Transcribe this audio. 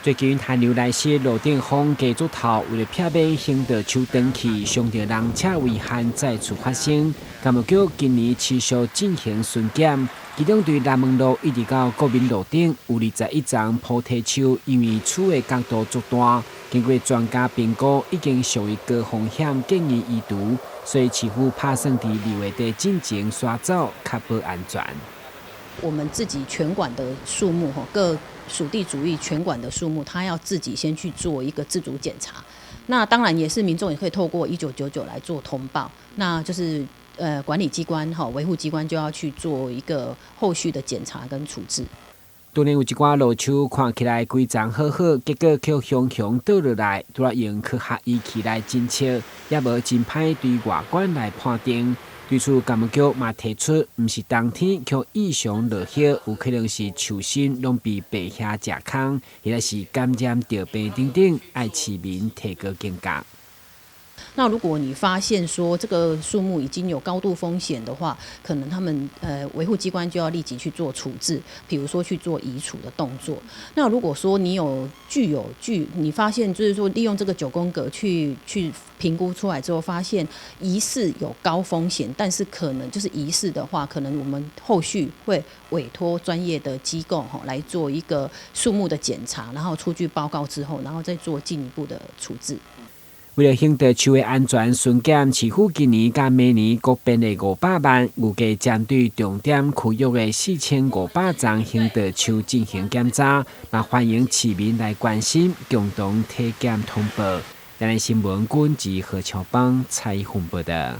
最近寒流來襲，路頂風加石頭，為了避免行道樹斷去，傷著人車遺憾再次發生。工務局今年持續進行巡檢，其中對南門路一直到國民路頂有21叢菩提樹，因為樹的角度足大，經過專家評估，已經屬於高風險，建議移除，所以市府拍算佇2月底進前刷走，確保安全。我們自己全管的樹木，各屬地主義全管的樹木，他要自己先去做一個自主檢查。那當然也是民眾也可以透過1999來做通報，那就是管理機關哈維護機關就要去做一個後續的檢查跟處置。當然有一寡老樹看起來規叢好好，結果卻雄雄倒落來，拄仔用科學儀器來偵測，也無真歹對外觀來判定。對此，工務局嘛提出，毋是冬天卻異常落葉，有可能是樹身攏被白蟻食空，或者是感染著病等等，愛市民提高警覺。那如果你發現說這個樹木已經有高度風險的話，可能他們維護機關就要立即去做處置，比如說去做移除的動作。那如果說你有具有具，你發現就是說利用這個九宮格去評估出來之後，發現疑似有高風險，但是可能就是疑似的話，可能我們後續會委託專業的機構哈來做一個樹木的檢查，然後出具報告之後，然後再做進一步的處置。為了行道樹的安全巡檢，市府今年佮明年各編列500萬，預計針對重點區域的4500叢行道樹進行檢查，嘛歡迎市民來關心，共同體檢通報。台南新聞軍記何喬邦採訪報道。